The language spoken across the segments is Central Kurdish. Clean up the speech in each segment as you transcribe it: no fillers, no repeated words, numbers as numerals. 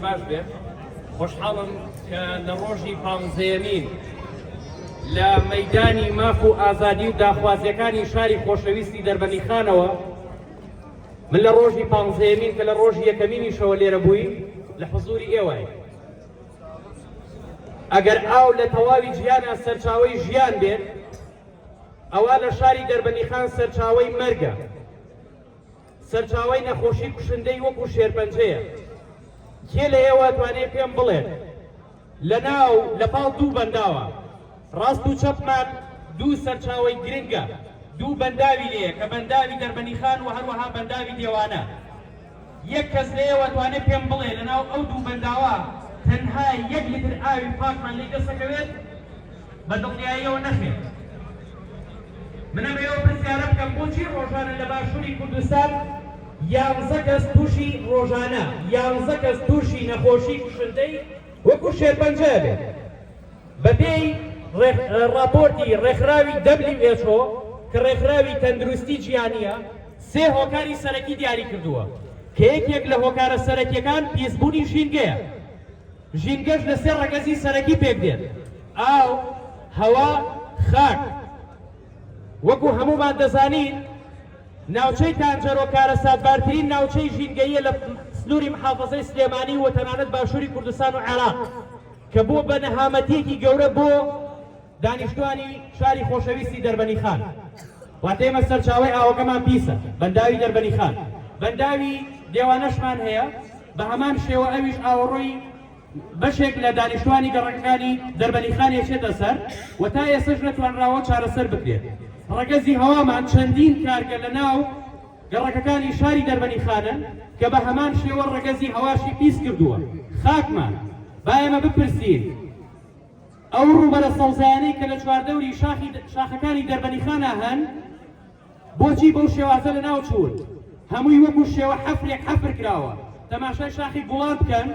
باش بێت. خۆشحاڵم کە لە ڕۆژی پانزەیەمین لە مەیدانی ماف و ئازادی و داخوازیەکانی شاری خۆشەویستی دەربەندیخانەوە من لە ڕۆژی پانزەیەمین کە لە ڕۆژی یەکەمینیشەوە لێرە بووین لە حزوری ئێوەین. ئەگەر ئاو لە تەواوی جیهانا سەرچاوەی ژیان بێت ئەوا لە شاری دەربەندیخان سەرچاوەی مەرگە. سەرچاوەی نەخۆشی کوشندەی وەکو شێرپەنجەیە. کێ لە ئێوە ئەتوانێ پێم بڵێت لە ناو لە پاڵ دوو بەنداوە ڕاست و چەپمان دوو سەرچاوەی گرنگە دوو بەنداوی لێیە کە بەنداوی دەربەندیخان و هەروەها بەنداوی دێوانە یەک کەس لە ئێوە ئەتوانێ پێم بڵێ لە ناو ئەو دوو بەنداوە تەنها یەک لتر ئاوی پاکمان لێی دەسەکەوێت؟ بە دڵنیاییەوە نەخێر. من ئەمەوێ ئەو پرسیارە بکەم بۆچی ڕۆژانە لە باشووری کوردستان یانزە کەس تووشی ڕۆژانە یانزە کەس تووشی نەخۆشی کوشندەی وەکو شێرپەنجە ئەبێت؟ بەپێی ڕاپۆرتی ڕێکخراوی WHO کە ڕێکخراوی تەندروستی جیهانییە سێ هۆکاری سەرەکی دیاری کردووە کە یەکێک لە هۆکارە سەرەکیەکان پیسبوونی ژینگەیە. ژینگەش لە سێ ڕەگەزی سەرەکی پێکدێت، ئاو، هەوا، خاک. وەکو هەموومان دەزانین ناوچەی تانجەرۆ کارەساتبارترین ناوچەی ژینگەییە لە سنووری محافەزەی سلێمانی و تەنانەت باشووری کوردستان و عێراق کە بووە بە نەهامەتییەکی گەورە بۆ دانیشتوانی شاری خۆشەویستی دەربەنیخان. واتە ئێمە سەرچاوەی ئاوەکەمان پیسە، بەنداوی دەربەنیخان، بەنداوی دێوانەشمان هەیە، بە هەمان شێوە ئەویش ئاوەڕۆی بەشێک لە دانیشتوانی گەڕەکەکانی دەربەنیخان ئەچێتە سەر و تا ئێستەش نەتوانراوە چارەسەر بکرێت. ڕەگەزی هەوامان چەندین کارگە لە ناو گەڕەکەکانی شاری دەربەنیخانن کە بە هەمان شێوە ڕەگەزی هەواشی پیس کردووە. خاکمان. با ئێمە بپرسین ئەو ڕووبەرە سەوزایانەی کە لە چواردەوری شاخی شاخەکانی دەربەنیخانا هەن، بۆچی بەو شێوازە لەناو چوون؟ هەمووی وەکو شێوە حەفرێک حەفر کراوە، تەماشای شاخی گوڵان بکەن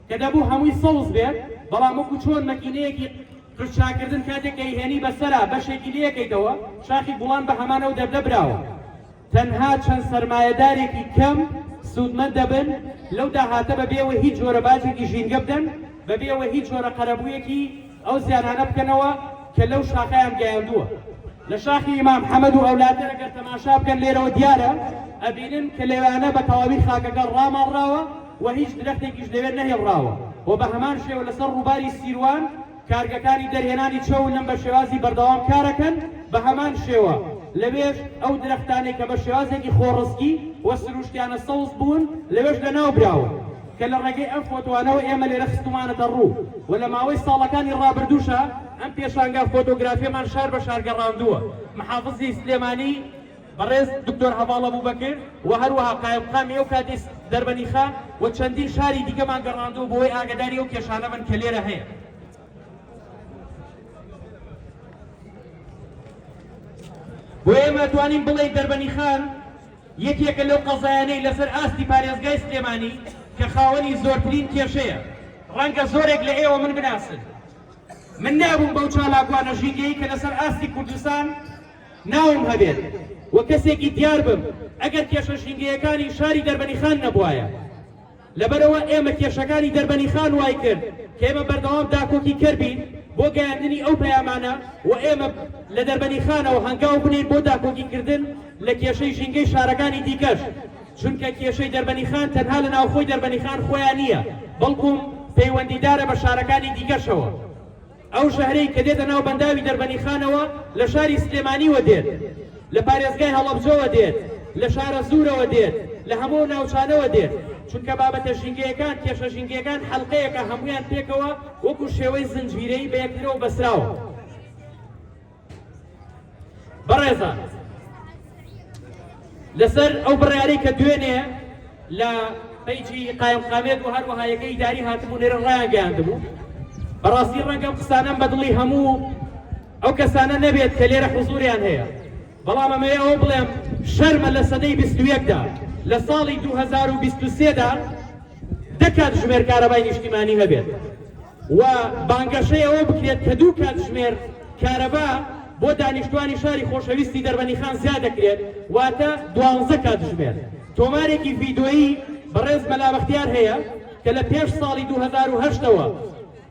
کە دەبوو هەمووی سەوز بێت، بەڵام وەکو چۆن مەکینەیەکی قژچاکردن کاتێک کە ئەیهێنی بەسەرا بەشێکی لێکەیتەوە، شاخی گوڵان بە هەمان ئەو دەردە براوە. تەنها چەند سەرمایەدارێکی کەم سوودمەند دەبن لەو داهاتە بەبێ ئەوەی هیچ جۆرە باجێکی ژینگە بدەن، بەبێ ئەوەی هیچ جۆرە قەرەبوویەکی ئەو زیانانە بکەنەوە کە لەو شاخەیان گەیاندووە. لە شاخی ئیمام حەمەد و ئەولاتر ئەگەر تەماشا بکەن لێرەوە دیارە ئەبینن کە لەوێانە بە تەواوی خاکەکە ڕاماڵراوە و هیچ درەختێکیش لەوێ نەهێڵراوە و بە هەمان شێوە لەسەر ڕووباری سیروان کارگەکانی دەرهێنانی چەو لەم بە شێوازی بەردەوام کارەکەن بە هەمان شێوە لەوێش ئەو درەختانەی کە بە شێوازێکی خۆڕسکی و سروشتیانە سەوز بوون لەوێش لەناو براون. کە لە ڕێگەی ئەم فۆتۆانەوە ئێمە لێرە خستوومانەتە ڕوو و لە ماوەی ساڵەکانی ڕابردووشا ئەم پێشانگا فۆتۆگرافیەمان شار بە شار گەڕاندووە محافزی سلێمانی بەڕێز دکتۆر هەڤاڵ ئەبوبەکر و هەروەها قایمقامی ئەو کاتی دەربەنیخان و چەندین شاری دیکەمان گەڕاندووە بۆ ئەوەی ئاگەداری ئەو کێشانە بن کە لێرە هەیە. بۆیە ئێمە توانین بڵێین دەربەنیخان یەکێکە لەو قەزایانەی لەسەر ئاستی پارێزگای سلێمانی کە خاوەنی زۆرترین کێشەیە. ڕەنگە زۆرێک لە ئێوە من بناسن. من نابووم بەو چالاکوانە ژینگەیی کە لەسەر ئاستی کوردستان ناوم هەبێت و کەسێکی دیار بم ئەگەر کێشە ژینگەیەکانی شاری دەربەنیخان نەبوایە. لەبەرئەوە ئێمە کێشەکانی دەربەنیخان وای کرد کە ئێمە بەردەوام داکۆکیکەر بین بۆ گەیاندنی ئەو پەیامانە و ئێمە لە دەربەنیخانەوە هەنگاو بنێین بۆ داکۆکیکردن لە کێشەی ژینگەی شارەکانی دیکەش چونکە کێشەی دەربەنیخان تەنها لە ناوخۆی دەربەنیخان خۆیان نییە بەڵکوم پەیوەندیدارە بە شارەکانی دیکەشەوە. ئەو ژەهرەی کە دێتە ناو بەنداوی دەربەنیخانەوە لە شاری سلێمانیوە دێت، لە پارێزگای هەڵەبجەوە دێت، لە شارەزوورەوە دێت، لە هەموو ئەو ناوچانەوە دێت، چونکە بابەتە ژینگەیەکان، کێشە ژینگەیەکان حەلقەیەکە هەموویان پێکەوە وەکو شێوەی زنجیرەیی بە یەکترەوە بەسراون. بەڕێزان لەسەر ئەو بڕیارەی کە دوێنێ لە پەیجی قایمقامێت و هەروەها یەکەی ئیداری هاتبوو لێرە ڕایانگەیاندبوو بەڕاستی ڕەنگە ئەم قسانەم بە دڵی هەموو ئەو کەسانە نەبێت کە لێرە حزوریان هەیە بەڵام ئەمەوێ ئەوە بڵێم شەرمە لە سەدەی 21 دا لە ساڵی 2023 دا دە کاتژمێر کارەبای نیشتیمانی هەبێت و بانگەشەی ئەوە بکرێت کە دوو کاتژمێر کارەبا بۆ دانیشتوانی شاری خۆشەویستی دەربەنیخان زیاد دەکرێت، واتە دوانزە کاتژمێر. تۆمارێکی ڤیدۆیی بەڕێز مەلا بەختیار هەیە. کە لە پێش ساڵی 2008 ەوە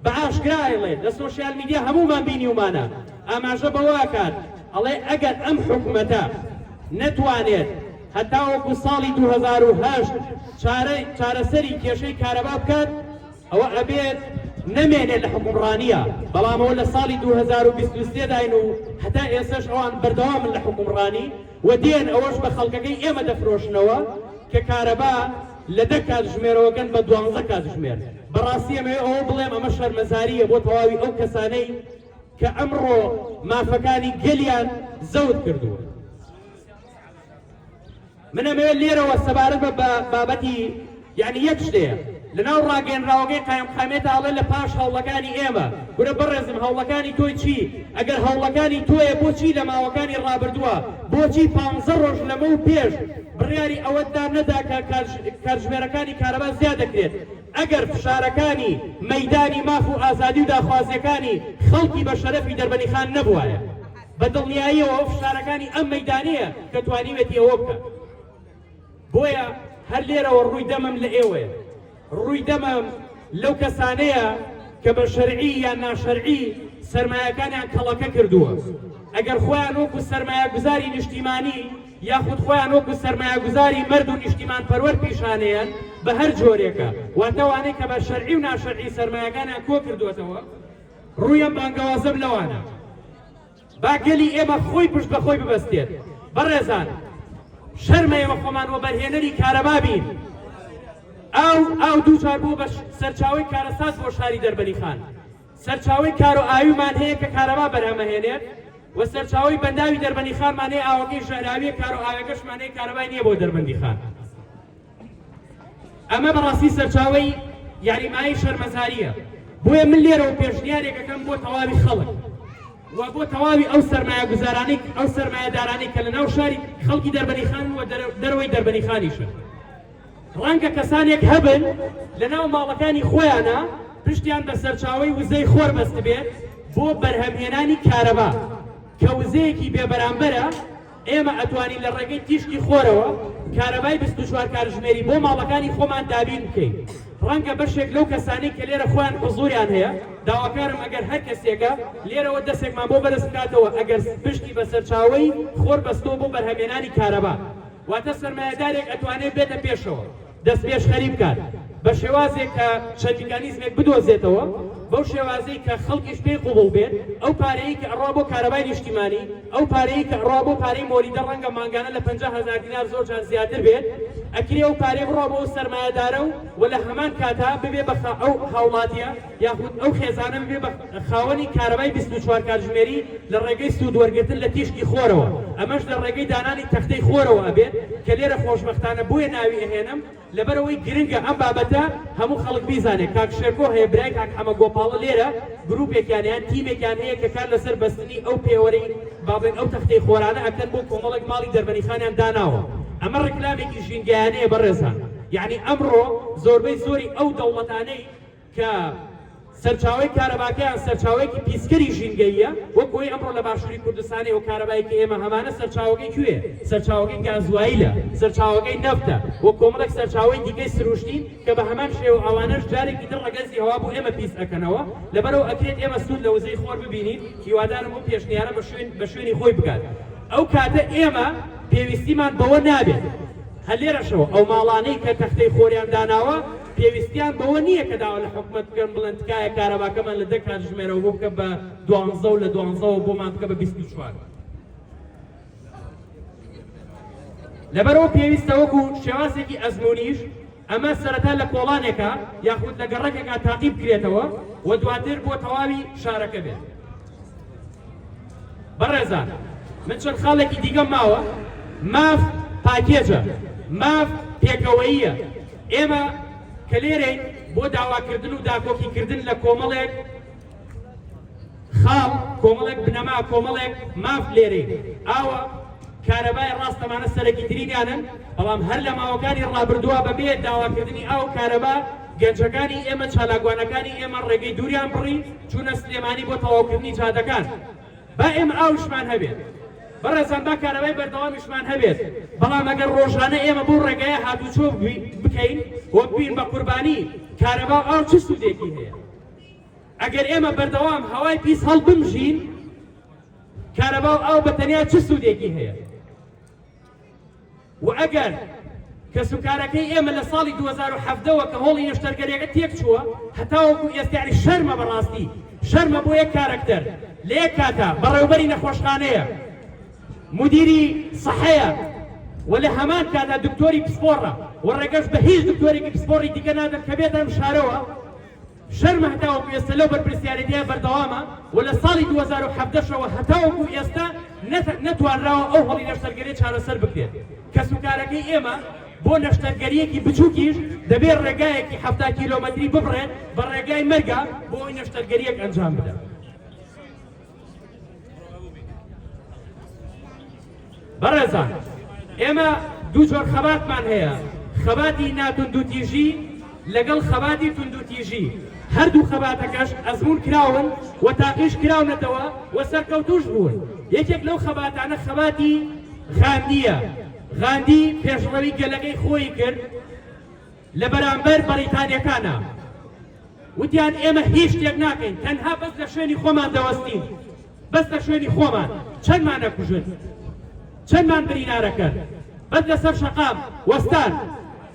بە ئاشکرا ئەیڵێت، لە سۆشیال میدیا هەموومان بینیومانە، ئاماژە بەوە ئەکات ئەڵێ ئەگەر ئەم حکومەتە نەتوانێت هەتاوەکو ساڵی 2008 چارەسەری کێشەی کارەبا بکات ئەوە ئەبێت نەمێنێت لە حوکمڕانییە، بەڵام ئەوە لە ساڵی 2023 داین و هەتا ئێستەش ئەوان بەردەوامن لە حوکمڕانی و دێن ئەوەش بە خەڵکەکەی ئێمە دەفرۆشنەوە کە کارەبا لە دە کاتژمێرەوە گەن بە دوانزە کاتژمێر. بەڕاستی ئەمەوێ ئەوە بڵێم ئەمە شەرمەزارییە بۆ تەواوی ئەو کەسانەی کە ئەمڕۆ مافەکانی گەلیان زەوت کردووە. من ئەمەوێت لێرەوە سەبارەت بە بابەتی یعنی یەک شتەیە لەناو ڕاگەیەنراوەکەی قایمقامیەتا ئەڵێ لە پاش هەوڵەکانی ئێمە، کورە بەڕێزم هەوڵەکانی تۆی چی؟ ئەگەر هەوڵەکانی تۆیە بۆچی لە ماوەکانی ڕابردووە بۆچی پانزە ڕۆژ لەمەو پێش بڕیاری ئەوەت دا نەدا کە کاتژمێرەکانی کارەبا زیاد دەکرێت؟ ئەگەر فشارەکانی مەیدانی ماف و ئازادی و داخوازیەکانی خەڵکی بە شەرەفی دەربەنیخان نەبوایە بە دڵنیاییەوە ئەو فشارەکانی ئەم مەیدانەیە کە توانیوێتی ئەوە بکات. بۆیە هەر لێرەوە ڕووی دەمم لە ئێوەیە، ڕووی دەمم لەو کەسانەیە کە بە شەرعی یان ناشەرعی سەرمایەکانیان کەڵەکە کردووە، ئەگەر خۆیان وەکو سەرمایەگوزاری نیشتیمانی یاخود خۆیان وەکو سەرمایەگوزاری مەرد و نیشتیمانپەروەر پیشانەیەن بە هەر جۆرێکە، واتە ئەوانەی کە بە شەرعی و ناشەرعی سەرمایەکانیان کۆکردووەتەوە، ڕووی ئەم بانگەوازەم لەوانە. با گەلی ئێمە خۆی پشت بە خۆی ببەستێت. بەڕێزان، شەرمە ئێمە خۆمان وەبەرهێنەری کارەبا بین. ئاو، ئاو دووجار بووە بە سەرچاوەی کارەسات بۆ شاری دەربەنیخان. سەرچاوەی کارۆ ئاویمان هەیە کە کارەبا بەرهەمەهێنێت و سەرچاوەی بەنداوی دەربەنیخانمان هەیە ئاوەکەی ژەهراویە، کارۆ ئاوەکەشمان هەیە کارەبای نییە بۆ دەربەندیخان. ئەمە بەڕاستی سەرچاوەی یاری مایەی شەرمەزارییە. بۆیە من لێرەوە پێشنیارێک ئەکەم بۆ تەواوی خەڵک و بۆ تەواوی ئەو سەرمایەگوزارانەی ئەو سەرمایەدارانەی کە لەناو شاری خەڵکی دەربەنیخانن و دەرەوەی دەربەنیخانیشن. ڕەنگە کەسانێک هەبن لەناو ماڵەکانی خۆیانە پشتیان بە سەرچاوەی وزەی خۆر بەستبێت بۆ بەرهەمهێنانی کارەبا کە وزەیەکی بێبەرامبەرە. ئێمە ئەتوانین لە ڕێگەی تیشکی خۆرەوە کارەبای 24 کاتژمێری بۆ ماڵەکانی خۆمان دابین بکەین. ڕەنگە بەشێک لەو کەسانەی کە لێرە خۆیان حزوریان هەیە، داواکارم ئەگەر هەر کەسێکە لێرەوە دەسێکمان بۆ بەرز بکاتەوە ئەگەر پشتی بە سەرچاوەی خۆر بەستووە بۆ بەرهەمێنانی کارەبا، واتە سەرمایەدارێک ئەتوانێت بێتە پێشەوە. دەستپێشخەری بکات بە شێوازێک کە چەند میکانیزمێک بدۆزێتەوە بەو شێوازەی کە خەڵکیش پێی قبوڵ بێت، ئەو پارەیەی کە ئەڕوا بۆ کارەبای نیشتیمانی، ئەو پارەیەی کە ئەڕوا بۆ پارەی مۆلیدە ڕەنگە مانگانە لە 50,000 دینار زۆر جار زیاتر بێت، ئەکرێ ئەو پارەیە بڕوا بۆ ئەو سەرمایەدارە و و لە هەمان کاتا ببێ بە ئەو هاوڵاتیە یاخود ئەو خێزانە ببێ بە خاوەنی کارەبای 24 کاتژمێری لە ڕێگەی سوود وەرگرتن لە تیشکی خۆرەوە، ئەمەش لە ڕێگەی دانانی تەختەی خۆرەوە ئەبێت کە لێرە خۆشبەختانە بۆیە ناوی ئەهێنم لەبەرئەوەی گرنگە ئەم بابەتە هەموو خەڵک بیزانێت، کاک شێرکۆ هەیە برای کاک حەمە گۆپاڵە لێرە گروپێکیان یان تیمێکیان هەیە کە کار لەسەر بەستنی ئەو پێوەرەی با بڵێین ئەو تەختەی خۆرانە ئەکەن بۆ کۆمەڵێک ماڵی دەربەنیخانیان داناوە، ئەمە ڕیکلامێکی ژینگەیانەیە بەڕێزان یەعنی ئەمڕۆ زۆربەی زۆری ئەو دەوڵەتانەی کە سەرچاوەی کارەباکەیان سەرچاوەیەکی پیسکەری ژینگەییە، وەک ئەوەی ئەمڕۆ لە باشووری کوردستانی ئەو کارەبای کە ئێمە هەمانە سەرچاوەکەی کوێیە؟ سەرچاوەکەی گازوایلە، سەرچاوەکەی نەفتە و کۆمەڵێک سەرچاوەی دیکەی سروشتین کە بە هەمان شێوە ئەوانەش جارێکی تر ڕەگەزی هەوا بۆ ئێمە پیس ئەکەنەوە، لەبەرئەوە ئەکرێت ئێمە سوود لە وزەی خۆر ببینین، هیوادارم ئەو پێشنیارە بە شوێنی خۆی بگات ئەو کاتە ئێمە پێویستیمان بەوە نابێت. هەر لێرەشەوە ئەو ماڵانەی کە تەختەی خۆریان داناوە پێویستیان بەوە نییە کە داوا لە حکومەت بکەن بڵێن تکایە کارەباکەمان لە 10 کاتژمێرەوە بۆ بکە بە دوانزە و لە دوانزەوە بۆمان بکە بە 24. لەبەرئەوە پێویستە وەکو شێوازێکی ئەزموونیش ئەمە سەرەتا لە کۆڵانێکا یاخود لە گەڕەکێکا تاقی بکرێتەوە و دواتر بۆ تەواوی شارەکە بێت. بەڕێزان من چەند خاڵێکی دیکەم ماوە. ماف پاکێجە، ماف پێکەوەییە. ئێمە کە لێرەین بۆ داواکردن و داکۆکیکردن لە کۆمەڵێک خاڵ، کۆمەڵێک بنەما، کۆمەڵێک ماف لێرەین. ئاوە، کارەبای ڕاستە ئەمانە سەرەکیترینیانن، بەڵام هەر لە ماوەکانی ڕابردووە بەبێ داواکردنی ئاو و کارەبا گەنجەکانی ئێمە، چالاکوانەکانی ئێمە ڕێگەی دووریان بڕی، چوونە سلێمانی بۆ تەواوکردنی جادەکان. با ئێمە ئاویشمان هەبێت. بەڕێزان با کارەبای بەردەوامیشمان هەبێت، بەڵام ئەگەر ڕۆژانە ئێمە بەو ڕێگایە هاتوچۆ بکەین و ببین بە قوربانی کارەبا و ئاو چ سوودێکی هەیە؟ ئەگەر ئێمە بەردەوام هەوای پیس هەڵبمژین کارەبا و ئاو بە تەنیا چ سوودێکی هەیە؟ و ئەگەر کەسوکارەکەی ئێمە لە ساڵی 2017 وە کە هۆڵی نەشتەرگەریەکە تێکچووە هەتاوەکو ئێستا یعنی شەرمە بەڕاستی شەرمە بۆ یەک کارەکتەر لە یەک کاتا بەڕێوبەری نەخۆشخانەیە مدیری سەحەیە و لە هەمان کاتا دکتۆری پسپۆڕە و ڕێگەش بە هیچ دکتۆرێکی پسپۆڕی دیکە نادەن کە بێتە ئەم شارەوە شەرمە هەتاوەکو ئێستا لەو بەرپرسیارێتیە بەردەوامە و لە ساڵی 2017 شەوە هەتاوەکو ئێستا نەتوانراوە ئەو هۆڵی نەشتەرگەریە چارەسەر بکرێت. کەسوکارەکەی ئێمە بۆ نەشتەرگەریەکی بچوکیش دەبێت ڕێگایەکی 70 کیلۆمەتری ببڕێت بە ڕێگای مەرگا بۆ ئەوەی نەشتەرگەریەک ئەنجام بدات. بەڕێزان ئێمە دوو جۆر خەباتمان هەیە، خەباتی ناتوندوتیژی لەگەڵ خەباتی توندوتیژی، هەردوو خەباتەکەش ئەزموون کراون و تاقیش کراونەتەوە و سەرکەوتووش بوون، یەکێک لەو خەباتانە خەباتی غاندییە، غاندی پێشڕەوی گەلەکەی خۆی کرد لە بەرامبەر بەڕیتانیەکانا، وتیان ئێمە هیچ شتێک ناکەین تەنها بەس لە شوێنی خۆمان دەوەستین، بەس لە شوێنی خۆمان چەندمان ئەکوژن چەندمان برینارەکەن بەس لەسەر شەقام وەستان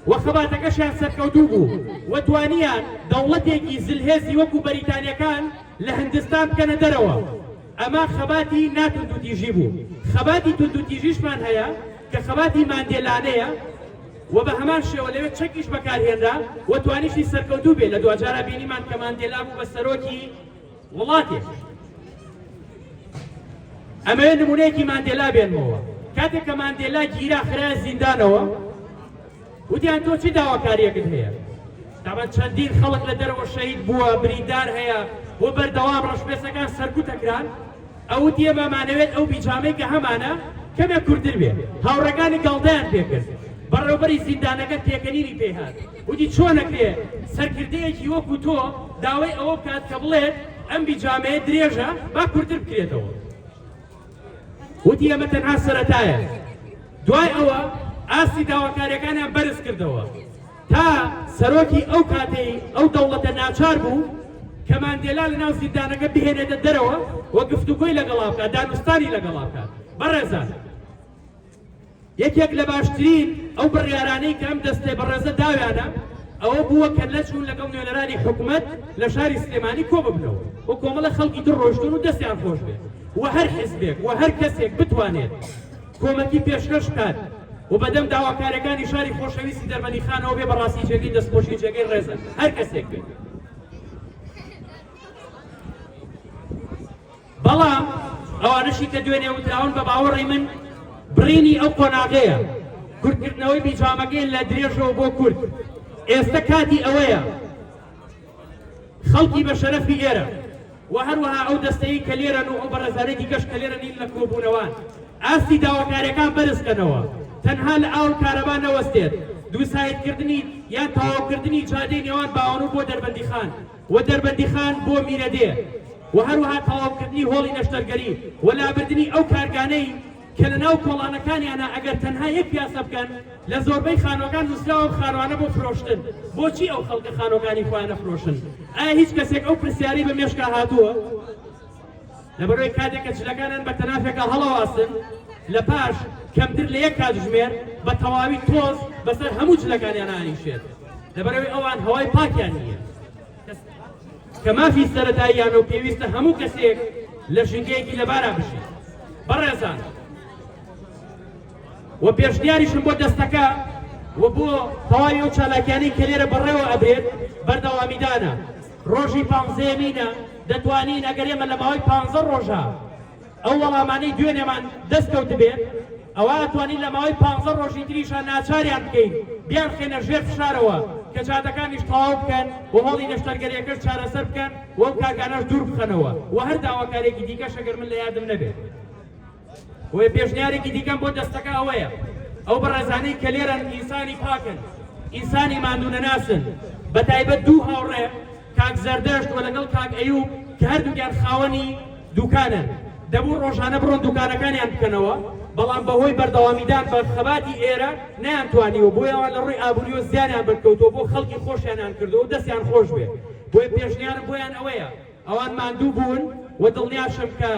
و خەباتەکەشیان سەرکەوتوو بوو و توانیان دەوڵەتێکی زلهێزی وەکو بەریتانیەکان لە هندستان بکەنە دەرەوە ئەمە خەباتی ناتوندوتیژی بوو خەباتی توندوتیژیشمان هەیە کە خەباتی ماندێلانەیە و بە هەمان شێوە لەوێ چەکیش بەکارهێنرا و توانیشی سەرکەوتوو بێ لە دواجارا بینیمان کە ماندێلا بوو بە سەرۆکی وڵاتێک. ئەمەوێ نمونەیەکی ماندێلا بێنمەوە. کاتێک کە ماندێلا گیرا خرایە زیندانەوە، وتیان تۆ چی داواکاریەکت هەیە؟ تابان چەندین خەڵک لە دەرەوە شەهید بووە، بریندار هەیە و بەردەوام ڕەشپێستەکان سەرکوتەکران. ئەو وتی ئێمە ئەمانەوێت ئەو بیجامەی کە هەمانە کەمێک کورتتر بێ. هاوڕێکانی گاڵتەیان پێکرد. بەڕێوبەری زیندانەکە پێکەنینی پێ هات. وتی چۆن ئەکرێ سەرکردەیەکی وەکو تۆ داوای ئەوە بکات کە بڵێت ئەم بیجامەیە درێژە با کورتتر بکرێتەوە. وتی ئەمە تەنها سەرەتایە. دوای ئەوە ئاستی داواکاریەکانیان بەرز کردەوە تا سەرۆکی ئەو کاتەی ئەو دەوڵەتە ناچار بوو کە ماندێلا لەناو زیندانەکە بهێنێتە دەرەوە و گفتوگۆی لەگەڵا بکات، دانوستانی لەگەڵا بکات. بەڕێزان یەکێک لە باشترین ئەو بڕیارانەی کە ئەم دەستەی بەڕێزە داویانە ئەوە بووە کە نەچوون لەگەڵ نوێنەرانی حکومەت لە شاری سلێمانی کۆببنەوە و کۆمەڵە خەڵکی تر ڕۆیشتوون و دەستیان خۆش بێت و هەر حزبێک و هەر کەسێک بتوانێت کۆمەکی پێشکەش بکات و بەدەم داواکاریەکانی شاری خۆشەویستی دەربەندیخانەوە بێ بەڕاستی جێگەی دەستخۆشی جێگەی ڕێزە هەر کەسێک بێت. بەڵام ئەوانەشی کە دوێنێ وتراون بە باوەڕی من بڕینی ئەو قۆناغەیە، کورتکردنەوەی بیجامەکەی لە درێژەوە بۆ کورت. ئێستە کاتی ئەوەیە خەڵکی بە شەرەفی ئێرە و هەروەها ئەو دەستەی کە لێرەن و ئەو بەڕێزانەی دیکەش کە لێرە نین لە کۆبوونەوان ئاستی داواکاریەکان بەرز کەنەوە، تەنها لە ئاو و کارەبا نەوەستێت، دووسایدکردنی یان تەواوکردنی جادەی نێوان باوەنوور بۆ دەربەندیخان و دەربەندیخان بۆ میرەدێ و هەروەها تەواوکردنی هۆڵی نەشتەرگەری و لابردنی ئەو کارگانەی کە لەناو کۆڵانەکانیانە ئەگەر تەنها یەک پیاسە بکەن لە زۆربەی خانوەکان نوسراوە ئەم خانوانە بۆ فرۆشتن بۆچی ئەو خەڵکە خانوەکانی خۆیان ئەفرۆشن ئایا هیچ کەسێک ئەو پرسیارەی بە مێشکا هاتووە؟ لەبەرئەوەی کاتێک کە جلەکانیان بە تەنافێکا هەڵەواسن لە پاش کەمتر لە یەک کاتژمێر بە تەواوی تۆز بەسەر هەموو جلەکانیان ئانیشێت لەبەرئەوەی ئەوان هەوای پاکیان نییە کە مافی سەرەتاییانە و پێویستە هەموو کەسێک لە ژینگەیەکی لەبارا بژی بەڕێزان و پێشنیاریشم بۆ دەستەکە و بۆ تەواوی ئەو چالاکیانەی کە لێرە بەڕێوە ئەبرێت بەردەوامیدانە ڕۆژی پانزەیەمینە دەتوانین ئەگەر ئێمە لە ماوەی پانزە ڕۆژە ئەو وەڵامانەی دوێنێمان دەست کەوتبێت ئەوا ئەتوانین لە ماوەی پانزە ڕۆژی تریشا ناچاریان بکەین بیانخەینە ژێر فشارەوە کە جادەکانیش تەواو بکەن و هۆڵی نەشتەرگەریەکەش چارەسەر بکەن و ئەو کارگانەش دوور بخەنەوە و هەر داواکاریەکی دیکەش ئەگەر من لە یادم نەبێت. بۆیە پێشنیارێکی دیکەم بۆ دەستەکە ئەوەیە ئەو بەڕێزانەی کە لێرەن ئینسانی پاکن، ئینسانی ماندوونەناسن، بەتایبەت دوو هاوڕێ کاک زەردەشت و لەگەڵ کاک ئەیوب کە هەردووکیان خاوەنی دووکانن. دەبوو ڕۆژانە بڕۆن دوکانەکانیان بکەنەوە، بەڵام بەهۆی بەردەوامیدان بە خەباتی ئێرە نەیانتوانیوە، بۆیە ئەوان لە ڕووی ئابووریەوە زیانیان بەرکەوتووە، بۆ خەڵکی خۆشیانیان کردووە و دەستیان خۆش بێ. بۆیە پێشنیارم بۆیان ئەوەیە ئەوان ماندوو بوون و دڵنیاشم کە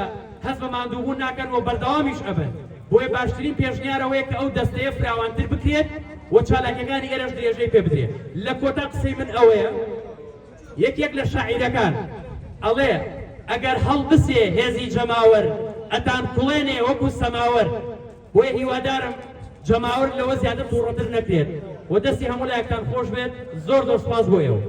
هەست بە ماندووبوون ناکەن و بەردەوامیش ئەبن، بۆیە باشترین پێشنیار ئەوەیە کە ئەو دەستەیە فراوانتر بکرێت و چالاکیەکانی ئێرەش درێژەی پێ بدرێت. لە کۆتا قسەی من ئەوەیە یەکێک لە شاعیرەکان ئەڵێ، ئەگەر هەڵبسێ هێزی جەماوەر، ئەتان کوڵێنێ وەکو سەماوەر. بۆیە هیوادارم جەماوەر لەوە زیاتر توڕەتر نەکرێت و دەستی هەموو لایەکتان خۆش بێت. زۆر زۆر سوپاس بۆ ئێوە.